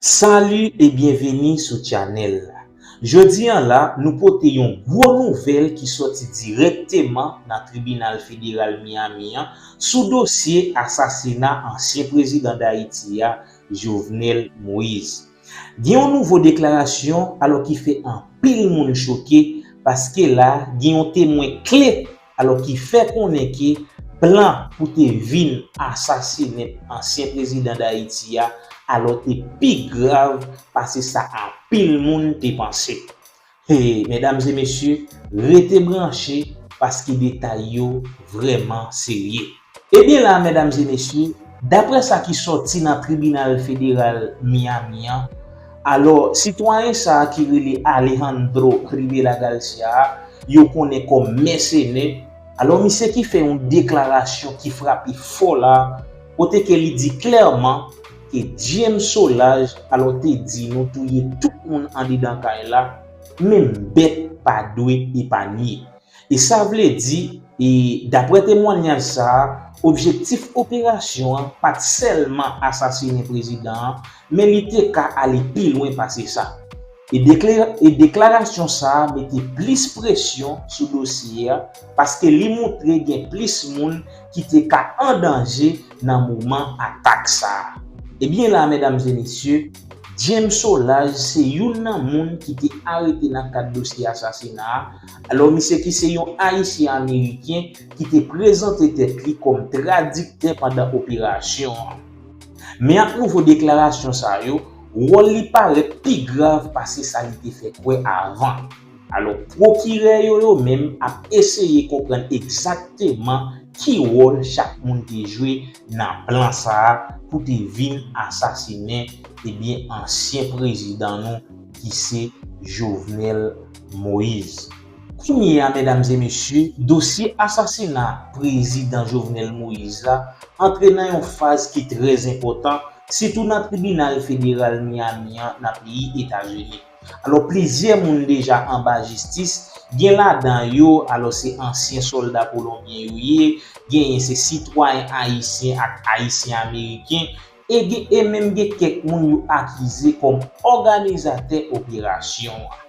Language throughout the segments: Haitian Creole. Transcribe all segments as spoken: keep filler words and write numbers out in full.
Salut et bienvenue sou channel la. Jodi an la, nou pote yon gwo nouvèl ki sòti dirèkteman nan tribinal federal Miami an sou dosye asasina ansyen prezidan Dayiti a, Jovenel Moïse. Gen yon nouvo deklarasyon alò ki fè anpil moun choke paske la gen yon temwen kle alò ki fè konnen ke plan pou te vin asasinen ansyen prezidan Dayiti a alò te pi grav pase sa anpil moun te panse. Hey, medam e mesye, rete branche paske detay yo vrèman serye. Ebyen la, medam e mesye, daprè sa ki sòti nan tribinal federal Miami an, alò, sitwayen sa a ki rele Alejandro Rivera Garcia a, yo konnen kòm mèsenè, alò, misye ki fè yon deklarasyon ki frape fò la, kote ke li di klèman ke James Solages, alò, te di nou touye tout moun andedan kay la, menm bèt pa dwe epanye. E sa vle di, e daprè temwanyaj sa a, objektif operasyon an pa t sèlman asasinen prezidan an, men li te ka ale pi lwen pase sa. E dekla-, e deklarasyon sa a mete plis presyon sou dosye a, paske li montre gen plis moun ki te ka an danje nan moman atak sa a. Ebyen la, medam e mesye, James Solages se youn nan moun ki te arete nan kad dosye asasina a. Alò, misye ki se yon Ayisyen Ameriken ki te prezante tèt li kòm tradiktè pandan operasyon an. Men ak nouvo deklarasyon sa yo, wòl li parèt pi grav pase sa li te fè kwè avan. Alò, pwokirè yo, yo menm ap eseye konprann egzakteman ki wòl chak moun te jwe nan plan sa a pou te vin asasinen, ebyen, ansyen prezidan nou ki se Jovenel Moïse. Kounye a, medam e mesye, dosye asasina prezidan Jovenel Moïse la antre nan yon faz ki trè enpòtan, sitou nan tribinal federal Miami an nan peyi Etazini. Alò, plizyè moun deja anba jistis, gen ladan yo, alò, se ansyen sòlda kolonbyen yo ye, genyen se sitwayen ayisyen ak ayisyen ameriken, e gen, e menm gen kèk moun yo akize kòm òganizatè operasyon an.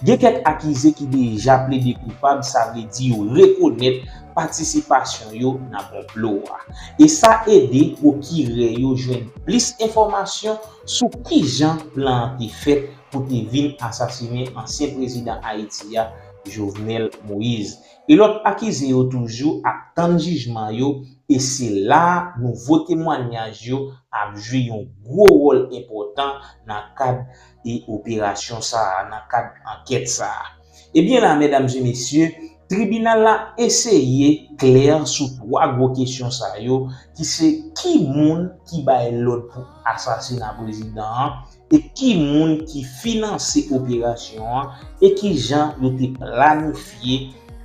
Gen kèk akize ki deja plede koupab, sa vle di yo rekonèt patisipasyon yo nan konplo a. E sa ede pwokirè yo jwenn plis enfòmasyon sou kijan plan an te fèt pou te vin asasinen ansyen prezidan Ayiti a, Jovenel Moïse. E lòt akize yo toujou ap tann jijman yo, e se la nouvo temwanyaj yo ap jwe yon gwo wòl enpòtan nan kad e operasyon sa a, nan kad ankèt sa a. Ebyen la, medam e mesye, tribinal la eseye klè sou twa gwo kesyon sa yo, ki se ki moun ki bay lòd pou asasina prezidan an, e ki moun ki finanse operasyon an, e ki jan yo te planifye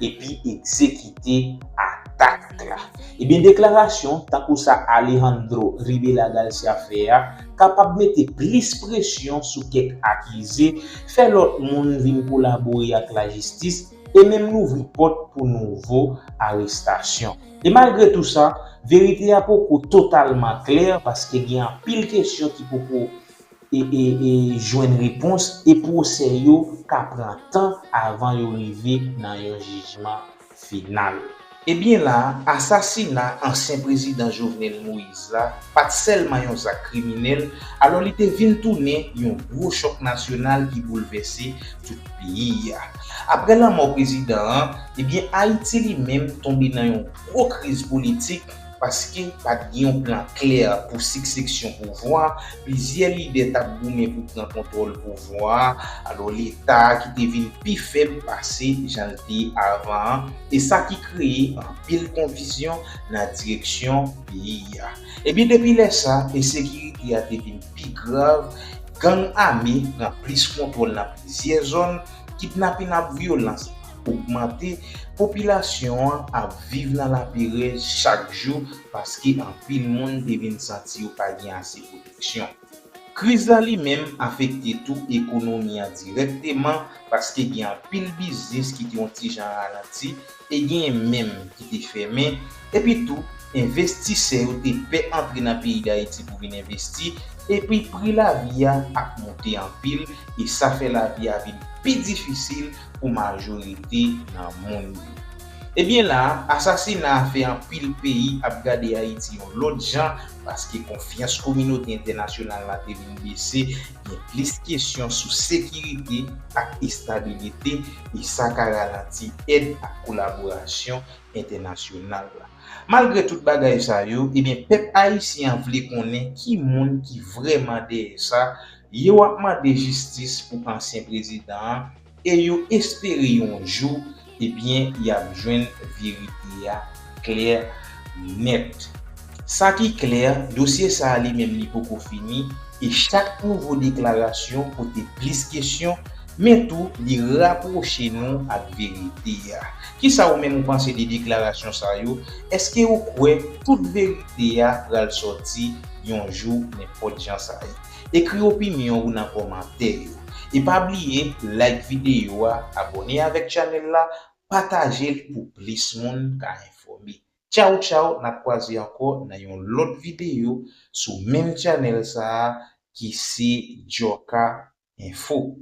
epi egzekite atak la. Ebyen, deklarasyon tankou sa Alejandro Rivera Garcia fè a kapab mete plis presyon sou kèk akize, fè lòt moun vin kolabore ak lajistis, e menm louvri pòt pou nouvo arestasyon. E malgre tou sa, verite a poko totalman klè, paske gen anpil kesyon ki poko e, e, e jwenn repons, e pwosè yo ka pran tan avan yo rive nan yon jijman final. Ebyen la, asasina ansyen prezidan Jovenel Moïse la pa t sèlman yon zak kriminèl, alò li te vin tounen yon gwo chòk nasyonal ki boulvèse tout peyi a. Apre lanmò prezidan an, ebyen Ayiti li menm tonbe nan yon gwo kriz politik, paske pa t gen yon plan klè pou sikseksyon pouvwa, plizyè lidè t ap goumen pou pran kontwòl pouvwa a, alò Leta a ki te vin pi fèb pase jan l te ye avan an, e sa ki kreye anpil konfizyon nan direksyon peyi a. Ebyen, depi lè sa, ensekirite a te vin pi grav, gang ame pran plis kontwòl nan plizyè zòn, kidnapin ak vyolans ogmante, popilasyon an ap viv nan laperèz chak jou paske anpil moun te vin santi yo pa gen ase pwoteksyon. Kriz la li menm afekte tou ekonomi an dirèkteman paske gen anpil biznis ki te yon ti jan ralanti e genyen menm ki te fèmen. Epi tou, envestisè yo te pè antre nan peyi Dayiti pou vin envesti, epi pri lavi a ap monte anpil, e sa fè lavi a vin pi difisil pou majorite nan moun yo. Ebyen la, asasina a fè anpil peyi ap gade Ayiti yon lòt jan, paske konfyans kominote entènasyonal la te vin bese, gen plis kesyon sou sekirite ak estabilite, e sa ka ralanti èd ak kolaborasyon entènasyonal la. Malgre tout bagay sa yo, ebyen, pèp ayisyen an vle konnen ki moun ki vrèman dèyè sa. Yo ap mande jistis pou ansyen prezidan an, e yo espere yon jou, ebyen, y ap jwenn verite a klè nèt. Sa ki klè, dosye sa a li menm li poko fini, e chak nouvo deklarasyon pote plis kesyon, men tou li rapwoche nou ak verite a. Kisa ou menm ou panse de deklarasyon sa yo? Èske ou kwè tout verite a pral sòti yon jou nenpòt jan sa ye? Ekri opinyon ou nan kòmantè yo. E pa bliye like videyo a, abòne avèk chanèl la, pataje l pou plis moun ka enfòme. Tchaw tchaw, n ap kwaze ankò nan yon lòt videyo sou menm chanèl sa a ki se Djòka Enfo.